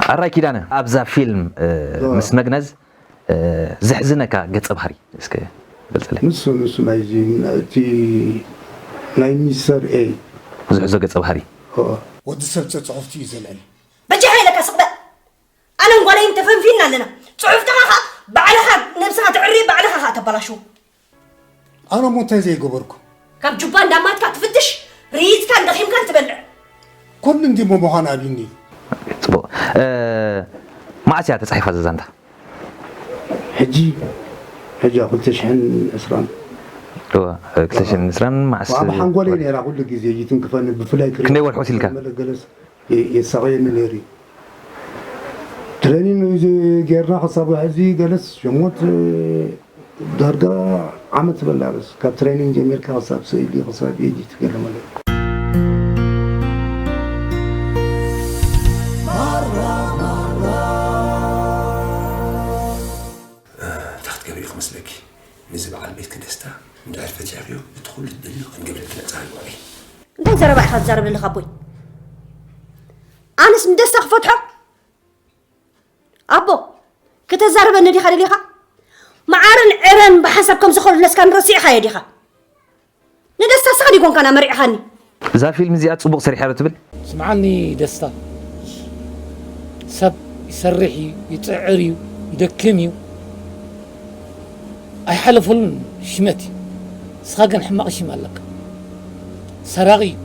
ኣራይ ኪዳነ፣ ኣብዛ ፊልም፣ እ፣ እዋ። ምስ መግነዝ፣ እ፣ ዘሕዝነካ ገጸ ባህሪ እስከ ገልጸለይ። ንሱ፣ ንሱ ናይዚ፣ እቲ ናይ ሚስተር ኤ። ዝሕዞ ገጸ ባህሪ። እዋ። ወዲ ሰብ ጸጽሑፍቲ እዩ ዘልዕል። በጃኻ ኢለካ ስቕ በል። ኣነን ጓለይን ተፈንፊንና ኣለና። ጽሑፍትኻ ኸኣ ባዕልኻ ነብስኻ ተዕሪ፣ ባዕልኻ ኸኣ ተባላሽዎ። ኣነ እሞ እንታይ ዘይገበርኩ? ካብ ጁባ እንዳማትካ ትፍትሽ፣ ርሂጽካን ደኺምካን ትበልዕ። ኩሉ እንዲሞ ምዃን ኣብዩኒ። ጽቡቕ። እ፣ መዓስ እያ ተጻሒፋ እዛ ዛንታ? ሕጂ፣ ሕጂ ኣብ ክልተ ሽሕን ዕስራን። እዋ፣ ክልተ ሽሕን ዕስራን መዓስ? ኣብ ሓንጎለይ ነይራ ኩሉ ግዜ ይትንክፈኒ፣ ብፍላይ ክሪኦ ክንደይ ወርሒ ወሲድካ? መለገለስ የ-፣ የሳቕየኒ ነይሩ እዩ። ትሬኒንግ እዚ ጌርና ክሳብ ሕዚ ገለስ ሸሞንተ ዳርጋ ዓመት ትበላለስ። ካብ ትሬኒንግ ጀሚርካ ክሳብ ስእሊ፣ ክሳብ ኤዲት ገለ ማለት። እንታይ ክትገብሪ ኢኺ መስለኪ? ነዚ በዓል ቤትኪ ደስታ እንድሕር ፈቲሕክዮ፣ እቲ ኩሉ ትደልዮ ክንገብረልኪ ነጻ ይወሪ። እንታይ ዘረባ ኢኻ ትዛረበለኻ ኣቦይ? ኣነስ ንደስታ ክፈትሖ? ኣቦ፣ ክተዛረበኒ ዲኻ ደሊኻ? መዓርን ዕረን ብሓንሳብ ከም ዝኾለለስካኒ ረሲዕኻዮ ዲኻ? ንደስታ ንስኻ ዲኮንካና መሪዕኻኒ? እዛ ፊልም እዚኣ ጽቡቕ ሰሪሐ ዶ ትብል? ስምዓኒ ደስታ፣ ሰብ ይሰርሕ እዩ፣ ይጽዕር እዩ፣ ይደክም እዩ። ኣይሓለፈሉን ሽመት እዩ። ንስኻ ግን ሕማቕ ሽም ኣለካ። ሰራቒ እዩ።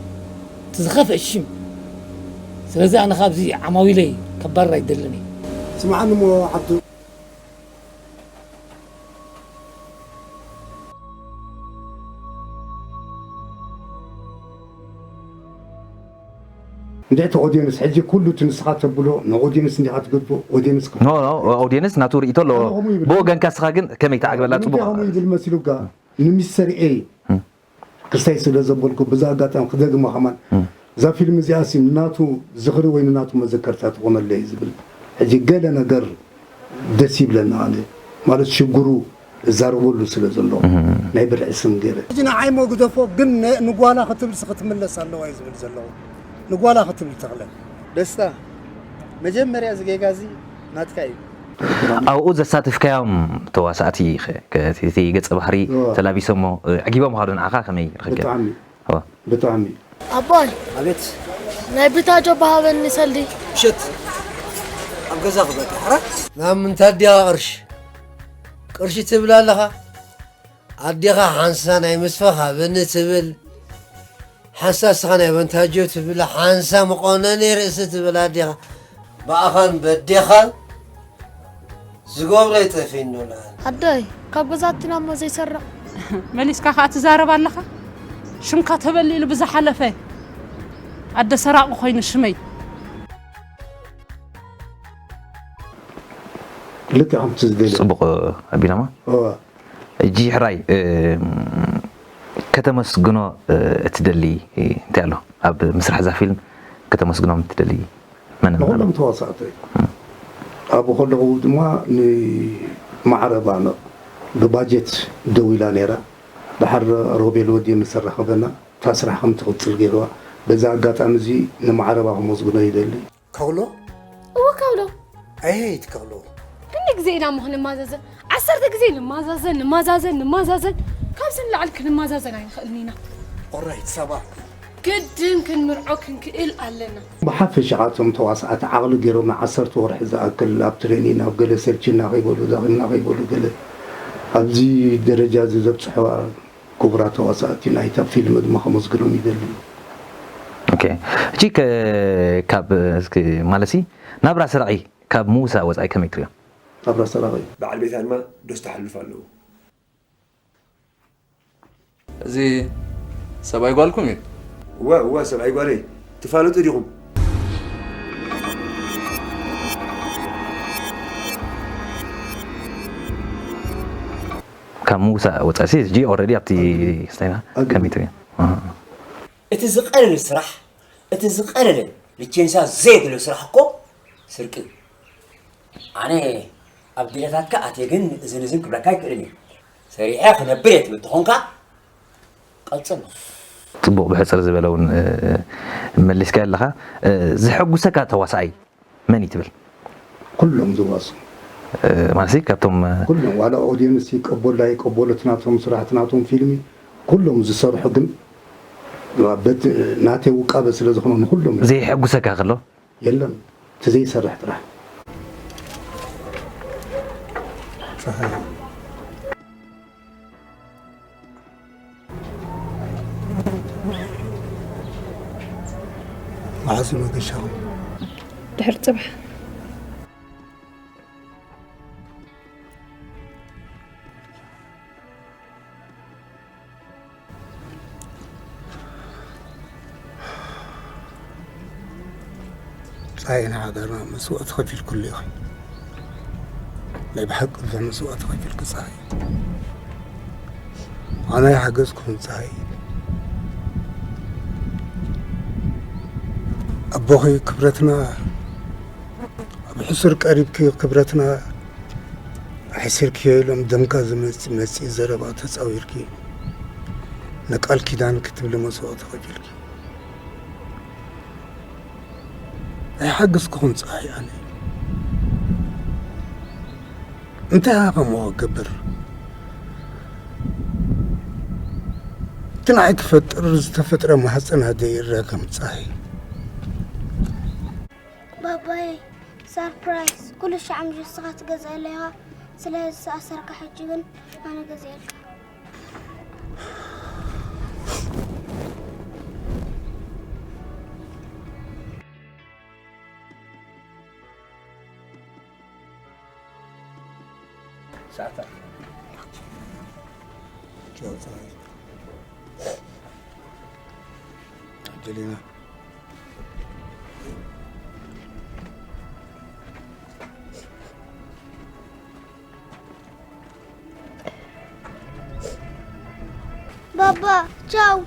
እቲ ዝኸፍአ ሽም። ስለዚ ኣነ ካብዚ ዓማዊለይ ከባርር ኣይደልን እየ። ስምዓኒ እሞ ዓብዱ። እንድሕቲ ኦድየንስ፣ ሕጂ ኩሉ እቲ ንስኻ ተብሎ ንኦድየንስ እንዲኻ ትገብሮ፣ ኦድየንስ ክብ-፣ ኖ፣ ኖ፣ ኦድየንስ ናቱ ርእይቶ ኣለዎ። ኣነ ከምኡ ይብል። ብወገንካ ንስኻ ግን ከመይ ትዓግበላ? ንምንታይ ጽቡቕ። ከምኡ ይብል መሲሉካ? ንምስተር ኤ እም። ክስታይ ስለ ዘበልኩ፣ በዚ ኣጋጣሚ ክደግማ ከማን፣ እም። እዛ ፊልም እዚኣሲ ንናቱ ዝኽሪ ወይ ንናቱ መዘከርታ ትኾነለይ ዝብል፣ ሕጂ ገለ ነገር ደስ ይብለኒ ኣነ። ማለት ሽግሩ እዛረበሉ ስለ ዘለኹ፣ እም። ናይ ብልዒ ስም ገይረ። ሕጂ ንዓይ ሞ ግደፎ፣ ግን ን-፣ ንጓላ ክትብል ስ-፣ ክትምለስ ኣለዋ እዩ ዝብል ዘለኹ። ንጓላ ክትብል ተኽለ። ደስታ፣ መጀመርያ እዚ ጌጋ እዚ ናትካ እዩ። ኣብኡ ዘሳተፍካዮም ተዋሳእቲ ኸ፣ ከ-፣ እቲ፣ እቲ ገጸ ባህሪ እዋ። ተላቢሶሞ፣ እ፣ ዕጊቦም ኻዶ ንዓኻ ከመይ ረኺብካ? ብጣዕሚ። እዋ። ብጣዕሚ። ኣቦይ፣ ኣቤት። ናይ ብታጆ ባሃበኒ ሰልዲ። ምሸት ኣብ ገዛ ክበካ፣ ሕራ? ናብ ምንታይ ኣዲኻ ቅርሺ? ቅርሺ ትብል ኣለኻ? ኣዴኻ ሓንሳ ናይ ምስፋ ሃበኒ ትብል፣ ሓንሳ እስኻ ናይ በንታጆ ትብል፣ ሓንሳ መቆነኒ ርእሲ ትብል ኣዴኻ። ብኣኻን በዴኻን ዝገብሮ ይጠፊእኒ ንላል። ኣደይ፣ ካብ ገዛትና እሞ ዘይሰርቕ። መሊስካ ከኣ ትዛረብ ኣለኻ? ሽምካ ተበሊሉ ብዝሓለፈ ኣደ ሰራቒ ኮይኑ ሽመይ። ልክዕ ከምቲ ዝደልዮ። ጽቡቕ ኣቢናማ። እዋ። ሕጂ ሕራይ፣ እ፣ ከተመስግኖ፣ እ፣ እትደሊ እንታይ ኣሎ? ኣብ ምስራሕ እዛ ፊልም ከተመስግኖም እትደሊ መን ኣሎ? ንኹሎም ተዋሳእተይ። ኣብኡ ከለኹ ድማ ንማዕረ ባነቕ ብባጀት ደው ኢላ ነይራ። ድሓር ሮቤል ወዲ ምስ ኣራኸበና፣ እታ ስራሕ ከም ትቕጽል ገይርዋ። በዚ ኣጋጣሚ እዚ ንማዕረባ ከመስግኖ ይደሊ። ከውሎ? እወ፣ ከውሎ። ኣይ፣ ከውሎ። ክንደይ ግዜ ኢና እሞ ክንማዛዘን? ዓሰርተ ግዜ ንማዛዘን፣ ንማዛዘን፣ ንማዛዘን። ካብዚ ንላዕሊ ክንማዛዘን ኣይንኽእልን ኢና። ኦራይት፣ ሳባ። ግድን ክንምርዖ ክንክእል ኣለና። ብሓፈሻ እቶም ተዋሳእቲ ዓቕሊ ገይሮም ንዓሰርተ ወርሒ ዝኣክል ኣብ ትሬኒን፣ ኣብ ገለ ሰልችና ከይበሉ፣ ደኺምና ከይበሉ፣ ገለ ኣብዚ ደረጃ እዚ ዘብጽሕዋ ክቡራት ተዋሳእቲ ናይታ ፊልም ድማ ከመስግኖም ይደሊ። ኦኬ። ሕጂ ከ-፣ ካብ፣ እስኪ፣ ማለሲ፣ ናብራ ሰራቒ ካብ ምውሳእ ወጻኢ ከመይ ትሪኦ? ናብራ ሰራቒ። በዓል ቤታ ድማ ዶስ ተሓልፍ ኣለዎ። እዚ ሰብኣይ ጓልኩም እዩ? እወ፣ እወ፣ ሰብኣይ ጓለይ። ትፋለጡ ዲኹም? ካብ ምውሳእ ወፃእ ሲ ሕጂ ኦልሬዲ ኣብቲ ስታይና ኣግሪ። ከመይ ትሪኦ? ኣሃ። እቲ ዝቐለለ ስራሕ፣ እቲ ዝቐለለ ልቼንሳ ዘየድልዮ ስራሕ እኮ ስርቂ እዩ። ኣነ ኣብ ድሌታትካ ኣትየ ግን እዝን እዝን ክብለካ ኣይክእልን እየ። ሰሪሐ ክነብር እየ ትብል ተኾንካ ቀጽሎ። ፅቡቕ፣ ብሕፅር ዝበለ እውን መሊስካ ኣለኻ። ዘሐጉሰካ ተዋሳኣይ መን እዩ ትብል? ኩሎም ዝዋሱ ማለት ካብቶም ኩሎም ዋላ ኦዲየንስ ይቀበሎ ኣይቀበሎ እቲ ናቶም ስራሕ እቲ ናቶም ፊልሚ ኩሎም ዝሰርሑ ግን በቲ ናተይ ውቃበ ስለ ዝኾኑ ንኩሎም ዘይሐጉሰካ ከሎ የለን እቲ ዘይሰርሕ ጥራሕ መዓስ እዩ መገሻኹም? ድሕሪ ፅባሕ። ፀሃይ ንሃገርና መስዋእቲ ከፊልክሉ ኢኺ። ናይ ብሓቂ ብዙሕ መስዋእቲ ከፊልኪ ፀሃይ። ኣነ ኣይሓገዝኩኹን ፀሃይ። ኣቦኺ ክብረትና ኣብ ሕሱር ቀሪብኪ ክብረትና ኣሕሲርክዮ ኢሎም ደምካ ዝመፅእ መፅኢ ዘረባ ተፃዊርኪ ንቃል ኪዳን ክትብሊ መስዋእቲ ከፊልኪ። ኣይሓገዝኩኹን ፀሃይ ኣነ። እንታይ ኢኻ ከምኡ ክገብር? እቲ ንዓይ ክፈጥር ዝተፈጥረ ማህፀን ኣደይ ይረከም ፀሃይ። ባባይ ሰርፕራይዝ ኩሉ ሻዕ ምሽ ንስኻ ትገዝኣለይ ኢኻ። ስለዚ ዝኣሰርካ ሕጂ ግን ኣነ ገዚኤልካ። ሰዓት ኣኺሉ። ቻው፣ ቻው። ኣንጀሊና። ባባ ቻው።